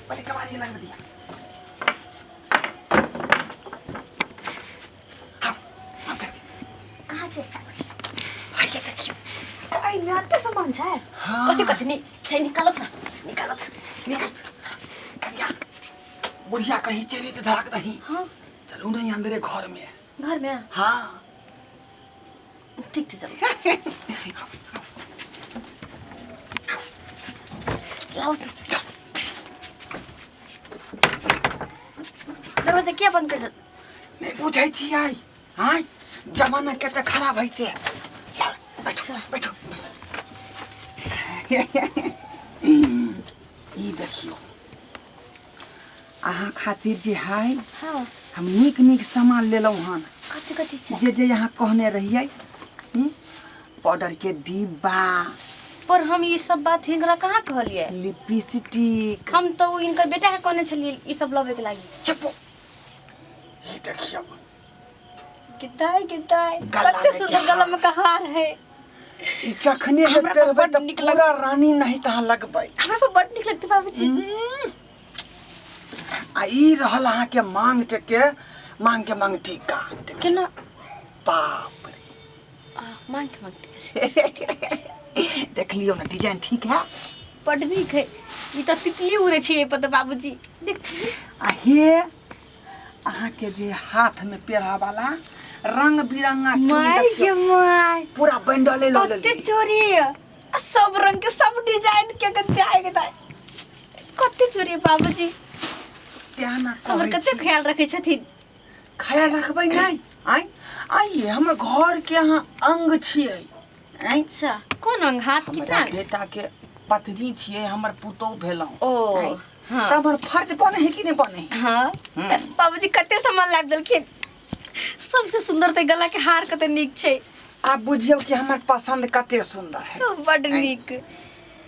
पहिले कबाड़ी लगबै दिया। आउ, आउ देख। कहाँ छै? हैया देखियौ। एहिमे एते सामान छै? हाँ। कथी कथी नि छै, निकालत न, निकालत। निकाल कनिया, बुढ़िया कहीं चली तऽ धराक दही। हाँ। चलू नहीं अंदरे घर में। घर में? हाँ। ठीक छै, चलू। लाओ, दरवाजा किया बंद कर? नहीं बुझै छियै आँय, जमाना कते खराब है से। बैठो। अच्छा। बैठो। ई देखियौ, अहाँ खातिर जे है हम नीक नीक सामान लेलहुँ हन। कथी कथी छै? जे जे यहाँ कहने रहियै, पाउडर के डिब्बा। पर हम ई सब बात हिनकरा कहाँ कहलियै? लिपस्टिक। हम तो उ हिनकर बेटा के कहने छलियै ई सब लबे के लागि। चुप। ई देखियौ। किताय किताय, गला कते में सुंदर के गला हार। में का हार है। जखने जे हमरा पर पेरबै बड तऽ नीक लग- पूरा रानी नहीं तहाँ लगबै। हमरा पर बड नीक लगतै बाबूजी। आ ई रहल अहाँके मांग के मांग के मांग टीका। देखियौ। केना? बाप रे। आ, मांग के मांग टीका। देख लियौ ने, डिजाइन ठीक है? बड नीक है। ई तऽ तितली उड़े छै एहि पर तऽ बाबूजी, देखथिन। आ हे, अहाँके जे हाथ में पेरह वाला रंग बिरंगा चूड़ी। माय देखियौ। गे my. पूरा बंडले लऽ कते लेलियै। चोरी आ सब रंग के सब डिजाइन के कते आइ के दाइ, कते चोरी बाबूजी। तें ना हमर कहै कते छी। ख्याल रखै छथिन। ख्याल रखबै नहि आँय? आइए हमर घर के अहाँ अंग छियै आँय। अच्छा, कोन अंग, हाथ की हमरा टांग? बेटा के पत्नी छियै, हमर पुतोहु भेलहुँ। ओ। आँय? हाँ। तऽ हमर फर्ज बने है कि नहि बने है? हाँ। बाबूजी कते सामान लाबि देलखिन। सबसे सुंदर तऽ गला के हार कते नीक छै। आब बुझियौ कि हमर पसंद कते सुंदर है। बड आँय? नीक।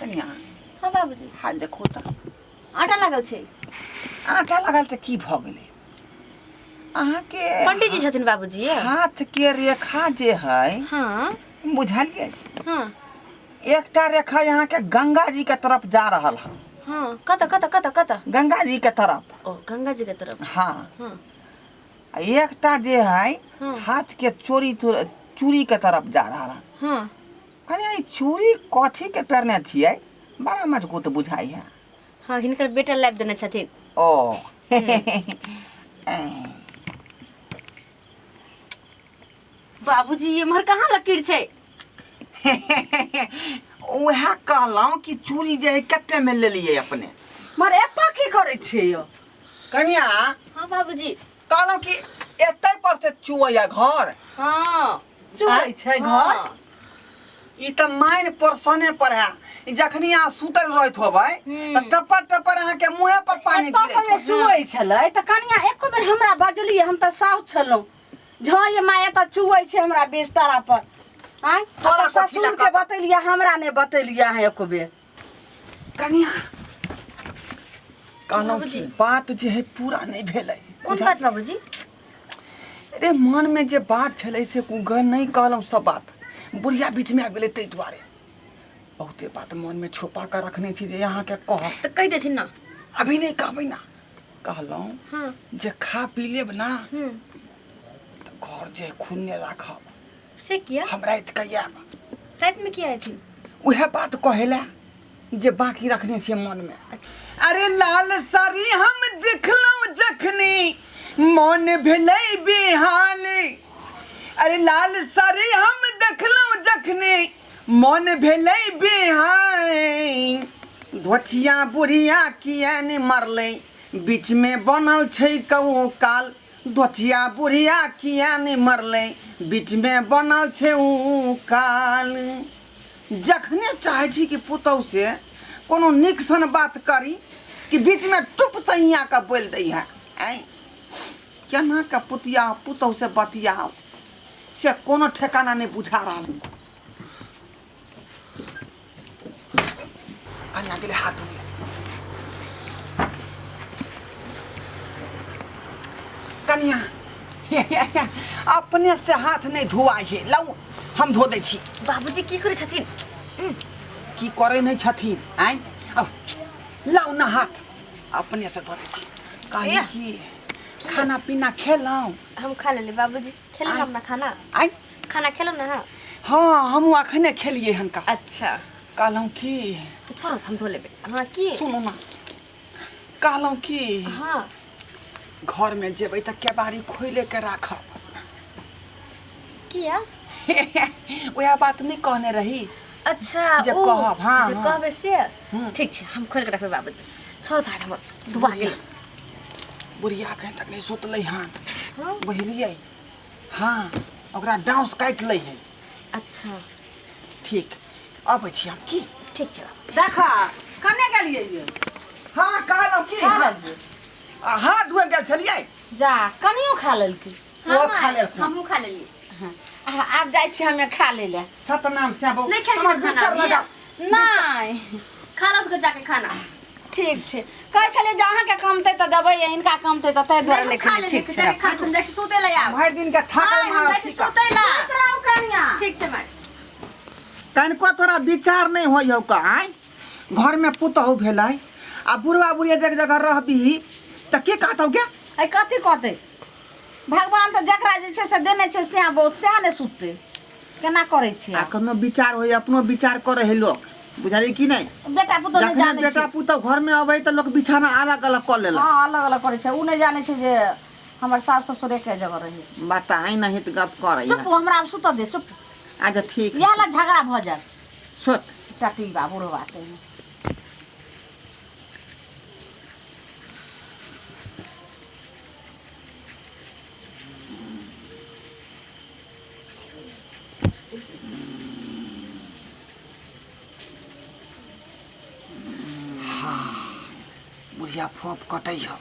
कनिया। हाँ बाबूजी। हाथ देखू तऽ। आटा लागल छै। आटा लागल तऽ की भऽ गेलै अहाँके? पंडित जी छथिन बाबूजी। हाथ के रेखा जे है, बुझलियै? हाँ। एकटा रेखा यहाँ के गंगा जी के तरफ जा रहल है। हाँ, कत कत कत कत? गंगा जी के तरफ। ओ, गंगा जी के तरफ। हाँ। आ एकटा जे है हाथ के चोरी चूड़ी के तरफ जा रहल है। अरे, ई चूड़ी कथी के पहिरने छियै? बड़ा मजबूत बुझाइ है। हाँ, हिनकर बेटा लाबि देने छथिन। ओ। बाबूजी, एम्हर कहाँ लकीर छै? उएह कहलहुँ कि चूड़ी जे है कते में लेलियै अपने? मर एतऽ की करै छियै यौ? कनिया। हाँ बाबूजी। कहलहुँ कि एतै पर से चुअैया घर। हाँ। चुअै छै घर? हाँ। ई तऽ माइन परसने पर है। ई जखनी अहाँ सुतल रहैत होबै तऽ टपर टपर अहाँके मुँहे पर पानी एतऽ से गिरैत जे होत। चुअै छलै तऽ कनिया एको बेर हमरा बजलियै? हम तऽ साउस छलहुँ झ ये माय, एतऽ चुअै छै हमरा बिस्तरा पर आँय? तोरा तब कथी लए ससुर के कहता? बतेलियै, हमरा नहि बतेलियै अहाँ एको बेर। कनिया, कहलहुँ कि बात जे है पूरा नहि भेलै। कोन बात बाबूजी? अरे, मन में जे बात छलै से नहि कहलहुँ। सब बात बुढ़िया बीचमे आबि गेलै, ताहि दुआरे बहुते बात मनमे छुपा कऽ रखने छी जे अहाँके कहब। तऽ कहि देथिन ने। अभी नहि कहबै ना। कहलहुँ जे खा पी लेब ना तऽ घर जे खुलने राखब। से किया? हम राति के आयब। रातिमे किया एथिन? उएह बात कहै लए जे बाकी रखने छियै मनमे। अरे, लाल साड़ी हम देखलहुँ जखनी मन भेलै बेहाल। अरे, लाल साड़ी हम देखलहुँ जखनी मन भेलै बेहाल। धोथिया बुढ़िया किया ने मरलै, बीचमे बनल छै कौ काल। धोथिया बुढ़िया किया ने मरलै, बीचमे बनल छै ऊ काल। जखने चाहै छी कि पुतहु से कोनो नीक सन बात करी कि बीचमे टुप सहिया कऽ बोलि दै है। आँय, केना कऽ पुतिया पुतहु से बतियाउ से कोनो ठेकाना नहि बुझा रहल। कनिया गेलै हाथ धोए। कनिया अपने से हाथ नहि धोआइ है, लौ हम धो दै छी। बाबूजी की करै छथिन? की करै नहि छथिन आँय? आउ, लाउ ने हाथ। अपने से धो दै छी। कहली कि खाना पीना खेलहुँ? हम खा लेली बाबूजी। खेलहुँ हम ना खाना? आइ खाना खेलहुँ ना? हाँ हाँ, हमहूँ अखने खेलिए हन का। अच्छा। कहलहुँ कि छोड़ो, हम धो लेबै। हाँ की? सुनू ना, कहलहुँ कि हाँ घर में जेबै तऽ केबाड़ी खोले के राखब। किया? वएह बात नहि कहने रही? अच्छा जे ओ, कहब, हाँ, जे हाँ। कहबै से। हम्म। ठीक छै, हम खोलि के रखबै बाबूजी। छोड़ो तऽ हमर धुआ गेल। बुढ़िया एखन तक नहि सुतलै हन। हाँ। बुझलियै? हाँ, ओकरा डाउस काटि लै है। अच्छा। ठीक, अबै छी हम की। ठीक छै बाबूजी। देख कने गेलियै ये? हाँ कहलहुँ की, खा हाँ। आ, हाथ धोए गेल छलियै। जा कनियो खा लेलकै। ओ खा लेलखुन। हमहूँ खा लेलियै। हाँ, आब जाइ छी हमे खा ले ले। सतनाम श्याम नहि खाइ छी हमर खाना बिस्तर अभी? लगा। नहि खा लो तऽ जाके खाना। ठीक छै, कहै छलियै जे अहाँके कमतै तऽ देबै, हिनका कमतै तऽ ताहि दुआरे नहि खा खेलियै। लेलियै ठीक छै, जाके खा, हम जाइ छी सुतै लए आब। भरि दिन के थाकल हाँ, हम मारल जाइ छी छी का। सुतै लए। सुति रहू कनिया। ठीक छै माय। तनिको तोरा विचार नहि होइ हौ का? आँय, घरमे पुतहु भेलै आ बुढ़वा बुढ़िया एक जगह रहबी तऽ के कहतौ गे? अइ कथी कहतै भगवान तऽ जकरा जे छै से देने छै सएह बहुत, सएह ने सुततै। केना करै छियै? आ कोनो विचार होइ, अपनो विचार करै है लोक, बुझलियै कि नहि? बेटा पुतहु नहि जखने जानै बेटा छै। पुतहु घरमे अबै तऽ लोक बिछाना अलग अलग कऽ लेलक। हँ, अलग अलग करै छै। ओ नहि जानै छै जे हमर सास ससुर एके जगह रहै छै। बताइ नहि तऽ गप करै। चुप, हमरा आब सुतऽ दे, चुप। अच्छा ठीक। इएह लए झगड़ा भऽ जायत। सुत। टटीबा बुढ़वा ताहिमे। बुढ़िया फोप कटै हौ,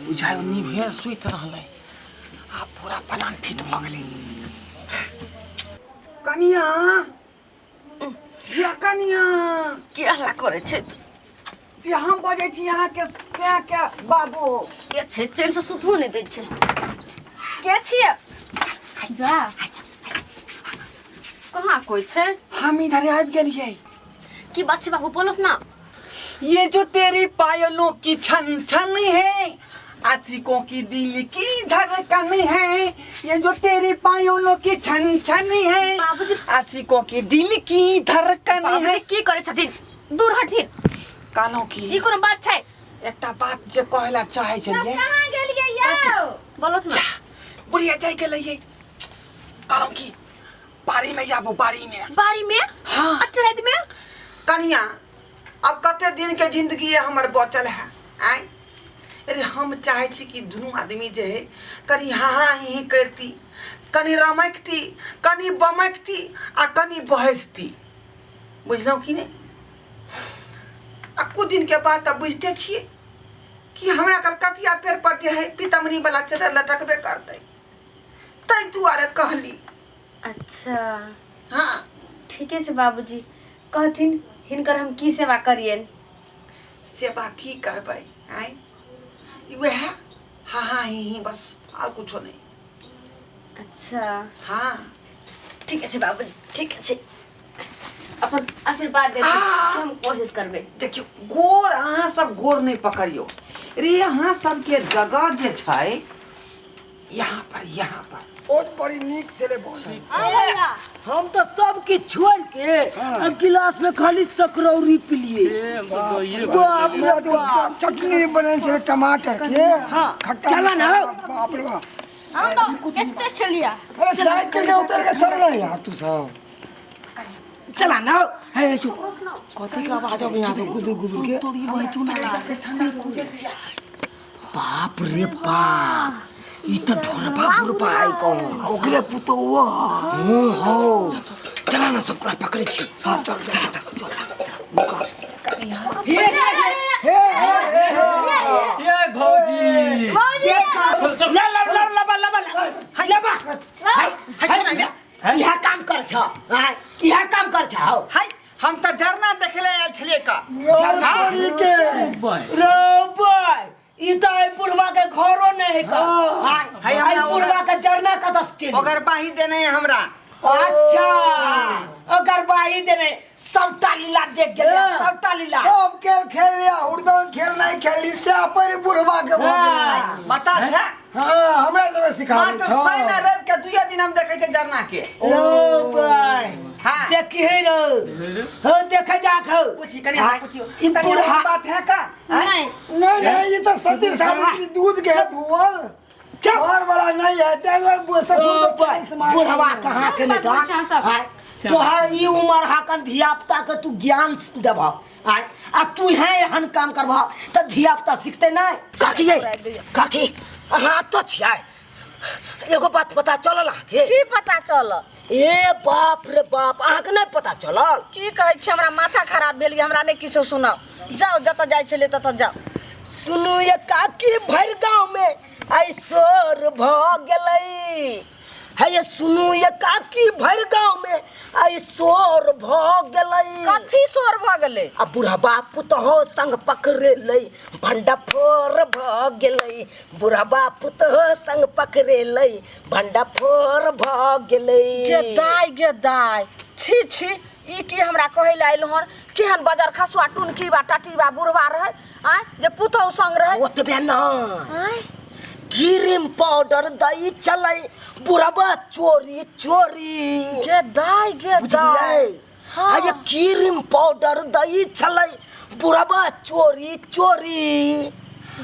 बुझाइ निभेल सुति रहलै। आब पूरा प्लान फिट भऽ गेलै। कनिया या कनिया, की हल्ला करै छै? या हम बजै छी अहाँके सैह के बाबू। के छै? चैन से सुतहो नहि दै छै। के छियै? जा कहाँ कोइ छै? हम इधर आबि गेलियै। की बात छै बाबू, बोलस ना। ये जो तेरी पायलों की छन छन है, आशिकों की दिल की धड़कन है। ये जो तेरी पायलों की छन छन है, बाबूजी। आशिकों की दिल की धड़कन है। बाबूजी की करै छथिन? दूर हटथिन। कहलहुँ की ई कोनो बात छै? एकटा बात जे कहै ला चाहै छलियै। कहाँ गेलियै यौ? बोलस ना। बुढ़िया जाइ गेलै। कहलहुँ की बाड़ी में जाबू, बाड़ी में। बाड़ी में? हाँ। अच्छा राति में? कनिया, अब कते दिन के जिंदगी है हमर बचल है? आय अरे हम चाहे छी कि दुनू आदमी जे है कनी हा हा ही ही करती, कनी रमकती, कनी बमकती आ कनी बहसती, बुझलहुँ कि नहि? आ कुछ दिन के बाद तऽ बुझते छियै कि हमरा कलकतिया पेड़ पर जे है पीतमरी वाला चदर लटकबे करतै, ताहि दुआरे कहली। अच्छा। हाँ। ठीके छै बाबूजी, कहथिन हिनकर हम की सेवा करियनि? सेवा की करबै? आँय, वएह हाँ हाँ ही ही बस, और कुछो नहीं। अच्छा। हाँ। ठीके छै बाबूजी, ठीके छै। अपन आशीर्वाद देथिन, हम कोशिश करबै। देखियौ, गोर अहाँ सब गोर नहि पकड़ियौ रे, अहाँ सबके जगह जे छै यहाँ पर, यहाँ पर बहुत बड़ी नीक छलै भोजन। हम तो सब किछु छोड़ के अब गिलास में खाली सकरौरी पिलिए। बाप रे बाप। चटनी बनेने छलै टमाटर के। हाँ, खट्टा चला ना। बाप रे बाप। हम तो कते खेलिया। अरे साइकिल के उतर के चल रहा यार तू सब। चला ना। हे चुप, कथी के आवाज अबै यहाँ पे गुदुर गुदुर के? बाप रे बाप, ई त ढोरबा बुढ़बा है कौन? ओकरे पुतौआ हो हो, चला ना, सब पकड़े छी। हाँ चल चल चल। ये भौजी ला ला ला ला ला ला ला। हाय, इहा काम कर छ, इहा काम कर छ हौ। हाय, हम तऽ झरना देखे ले आयल छलियै का। तोरी के रे बॉय, ई त एहि बुढ़वा के घरो नहीं है का। हाय हाय, हमरा एहि बुढ़वा के जरना कतऽ से चलि? ओकर बाही देने है हमरा। अच्छा, ओकर बाही देने। सबटा लीला देख गेल, सबटा लीला। सब खेल खेल लिया, उड़दन खेल नहीं। नहीं खेली से अपन बुढ़वा के भऽ गेलै। पता छै हाँ हमरा सबके सिखाबै मात्र छौ शनि आ रवि के दुइये दिन हम देखै छियै जरना के ओ भाई हाँ देखी रो हो देखे जा खो पूछी कनी हाँ पूछियो ई तनी बुढ़ा एहन बात है का आँय? नहीं नहीं नहीं ये तो सती सावित्री दूध के है धुअल चुप। और वाला नहीं है ताहि दुआरे ससुर के चांस मारे बुढ़वा कहाँ के नहीं बात छै सब। आय, तोहर ई उमर हाकन धिया पुता के तू ज्ञान देबह आय आ तू है एहन काम करबह तऽ धिया पुता सिखते नहीं काकी ये काकी अहाँ तो छियै एगो बात पता चलल अहाँके की पता चल ए बाप रे बाप अहाँके नहीं पता चलल की कहै छी हमरा माथा खराब भेल यऽ हमरा नहि किछो सुनाउ जाउ जतऽ जाइ छलियै ततऽ जाउ सुनू ये काकी भरि गाँव में आइ शोर भऽ गेलै हे ये सुनू ये काकी भरि गाँव में आइ शोर भऽ गेलै कथी शोर भऽ गेलै आ बुढ़बा पुतहो संग पकड़ेलै भंडाफोर भऽ गेलै बुढ़बा पुतहो संग पकड़ेलै भंडाफोर भऽ गेलै गे दाय गे दाय छी छी ई की हमरा कहै लए आयल हन केहन बजर खसुआ टुनकी बा टटी बा बुढ़वा रहै आँय जे पुतहु संग रहै ओतबे ना आँय क्रीम पाउडर दै छलै बुढ़बा चोरी चोरी गे दाय गे दाय बुझलियै हाँ। आ ये क्रीम पाउडर दै छलै बुढ़बा चोरी चोरी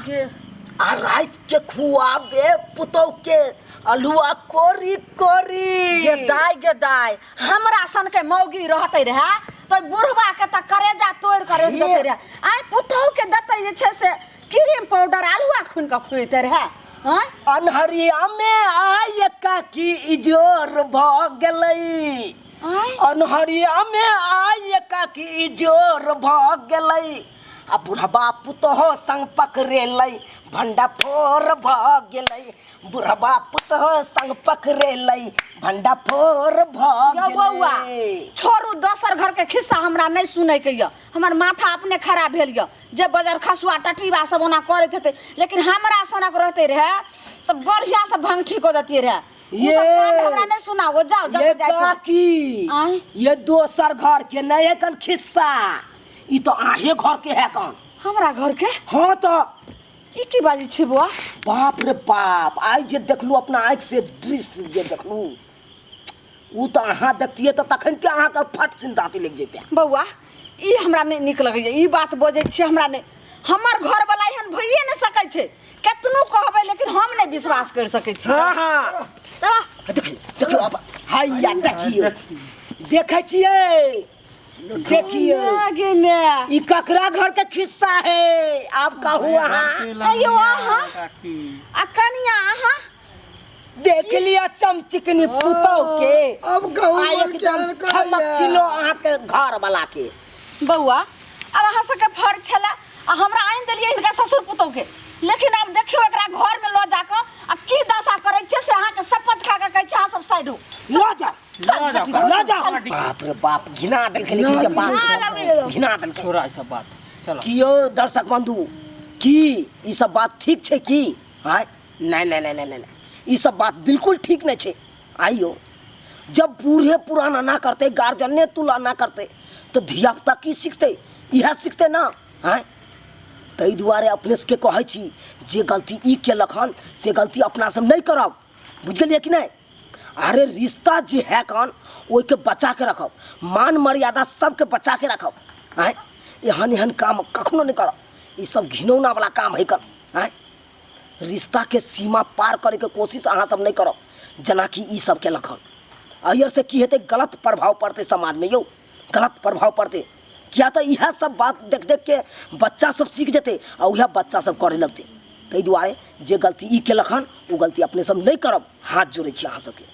गे आ राति के खुआबे पुतहु के अलुआ कोरी कोरी गे दाय गे दाय हमरा सन के मौगी रहते रहे तो बुढ़वा के त करेजा तोड़ के रख देते रहे आय पुतहु के देते जे छै से क्रीम पाउडर आलुआ खून के खुएते रहे आँय अन्हरिया में आय काकी इजोर भऽ गेलै आँय अन्हरिया में आय काकी इजोर भऽ गेलै आ बुढ़बा पुतोह संग पकड़ेलै भंडाफोर भऽ गेलै बुढ़बा पुतोह संग पकड़ेलै भंडाफोर भऽ यौ बौआ गेलै छोड़ू दोसर घर के खिस्सा हमरा नहीं सुनै के यऽ हमर माथा अपने खराब भेल यऽ जे बजर खसुआ टटीबा सब ओना करैत हेतै लेकिन हमरा सनक रहते रहे तऽ बढ़िया से भंगठी कऽ देतियै रहे उ सब ये। कांड हमरा नहीं सुनाओ जाओ ये जब जाइ छी काकी आँय? ये दोसर घर के नहीं है कन खिस्सा ई तो आहे घर के है कन हमरा घर के हाँ तो ई की बाजै छी बौआ बाप रे बाप आइ जे देखलू अपना आँखि से दृश्य जे देखलू ओ तऽ अहाँ देखतियै तऽ तखन के अहाँके फट सिन दाँती लागि जैते बौआ ई हमरा नहि नीक लगैए ई बात बजै छियै हमरा नहि हमर घरवला एहन भइए नहि सकै छै केतनो कहबै लेकिन हम नहि विश्वास करि सकै छी हाँ हाँ तऽ देखियौ देखियौ अब हैया देखियौ देखै छियै देखियौ गे माय ई ककरा घर के खिस्सा है आप कहू अहाँ अयो अहाँ आ कनिया अहाँ देख लिया चमचिकनी पुतौ के अब कहू आ मन एकदम केहन करैया। छमक छिलो अहाँ के घर वाला के बौआ अब अहाँ सबके फर्ज छलै आ हमरा आनि देलियै हिनका ससुर पुतौह के लेकिन आब देखियौ एकरा घर में लऽ जाकऽ आ की दशा करै छियै से अहाँके शपथ खा कऽ कहै छी अहाँ सब साइड हो लऽ जाओ चल लऽ जाओ बाप रे बाप घिना देलकै लेकिन जे बात घिना देलकै छोड़ा ई सब बात चलो की यौ दर्शक बंधु की ई सब बात ठीक छै की आँय नहि नहि नहि नहि नहि ई सब बात बिल्कुल ठीक नहि छै आइयो जब बूढ़े पुराना ना करते गार्जियने तुला ना करते तऽ धिया पुता की सिखतै इएह सिखतै ना आँय ताहि दुआरे अपने सबके कहै छी जे गलती ई केलक हन से गलती अपना सब नहि करब बुझि गेलियै कि नहि अरे रिश्ता जे है कन ओहिके बचा के रखब मान मर्यादा सबके बचा के रखब आँय एहन एहन काम कखनो नहि करब ई सब घिनौना वाला काम है कन आँय रिश्ता के सीमा पार करे के कोशिश अहाँ सब नहीं करब जेनाकि ई सब केलक हन अयर से की हेतै गलत प्रभाव पड़तै समाजमे यौ गलत प्रभाव पड़तै किया तऽ इएह सब बात देख देख के बच्चा सब सीख जेतै आ उएह बच्चा सब करे लगतै ताहि दुआरे जे गलती ई केलक हन ओ गलती अपने सब नहि करब हाथ जोड़ै छी अहाँ सबके।